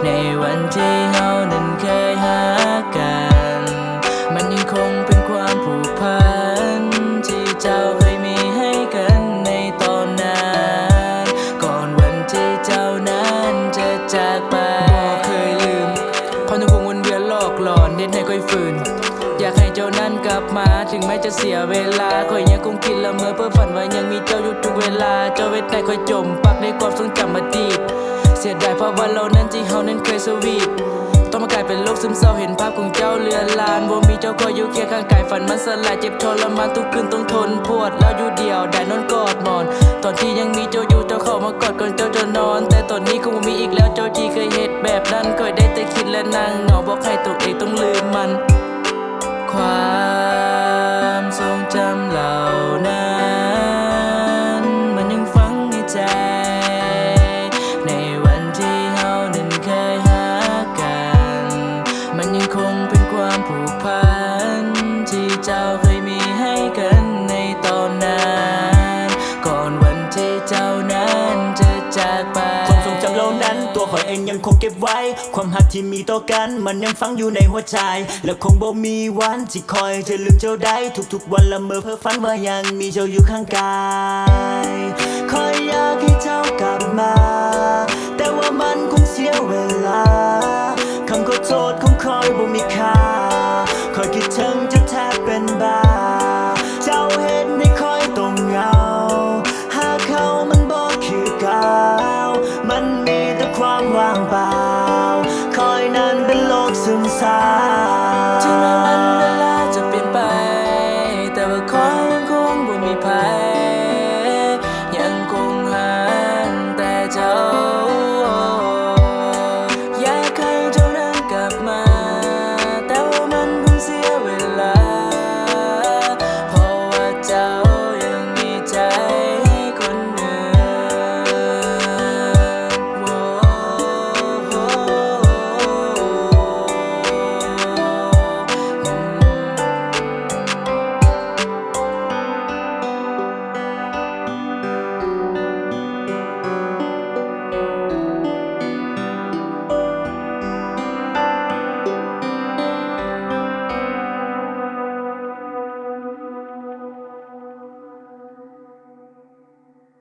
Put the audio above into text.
ໃນວັນທີ່ເຮົານັ້ນເຄີຍຮັກກັນ ມັນຍັງຄົງເປັນຄວາມຜູກພັນ ທີ່ເຈົ້າເຄີຍມີໃຫ້ກັນໃນຕອນນັ້ນ ກ່ອນວັນທີ່ເຈົ້ານັ້ນຈະຈາກໄປ. ບໍ່ເຄີຍລືມ ຄວາມຍັງຄົງວົນວຽນຫຼອກຫຼອນ ເຮັດໃຫ້ຂ້ອຍຟື້ນ ຢາກໃຫ້ເຈົ້ານັ້ນກັບມາ ເຖິງແມ້ຈະເສຍເວລາ ຂ້ອຍຍັງຄົງຄິດລະເມີເພ້ອຝັນວ່າຍັງມີເຈົ້າຢູ່ທຸກເວລາ ເຈົ້າເຮັດໃຫ້ຂ້ອຍຈົມປັກໃນຄວາມຊົງຈຳອະດີດ ເສຍດາຍພາບວັນເຫຼົ່ານັ້ນທີ່ເຮົານັ້ນເຄີຍສະຫວີດ ຕ້ອງມາກາຍເປັນໂລກຊຶມເສົ້າ ເຫັນພາບຂອງເຈົ້າເລືອນລານ ບໍ່ມີເຈົ້າຄອຍຢູ່ຄຽງຂ້າງກາຍ ຝັນມັນສະຫຼາຍ ເຈັບທໍລະມານທຸກຄືນຕ້ອງທົນປວດ ແລ້ວຢູ່ດຽວດາຍນອນກອດໝອນ ຕອນທີ່ຍັງມີເຈົ້າຢູ່ ເຈົ້າເຂົ້າມາກອດກ່ອນເຈົ້າຈະນອນ ແຕ່ຕອນນີ້ຄົງບໍ່ມີອີກແລ້ວ ເຈົ້າທີ່ເຄີຍເຮັດແບບນັ້ນ ຂ້ອຍໄດ້ແຕ່ຄິດ ແລະ ນັ່ງເຫງົາ ບອກໃຫ້ຕົວເອງຕ້ອງລືມມັນ ຄວາມຊົງຈຳເຫຼົ່ານັ້ນ ມັນຍັງຝັງໃນໃຈ ໃນວັນທີ່ເຮົານັ້ນເຄີຍຮັກກັນ ມັນຍັງຄົງເປັນຄວາມຜູກພັນ ທີ່ເຈົ້າເຄີຍມີໃຫ້ກັນໃນຕອນນັ້ນ ກ່ອນວັນທີ່ເຈົ້ານັ້ນຈະຈາກໄປ ຄວາມຊົງຈຳເຫຼົ່ານັ້ນ ຕົວຂ້ອຍເອງຍັງຄົງເກັບໄວ້ ຄວາມຮັກທີ່ມີຕໍ່ກັນ ມັນຍັງຝັງຢູ່ໃນຫົວໃຈ ແລະ ຄົງບໍ່ມີວັນທີ່ຂ້ອຍຈະລືມເຈົ້າໄດ້ ທຸກໆວັນລະເມີເພ້ອຝັນວ່າຍັງມີເຈົ້າຢູ່ຂ້າງກາຍ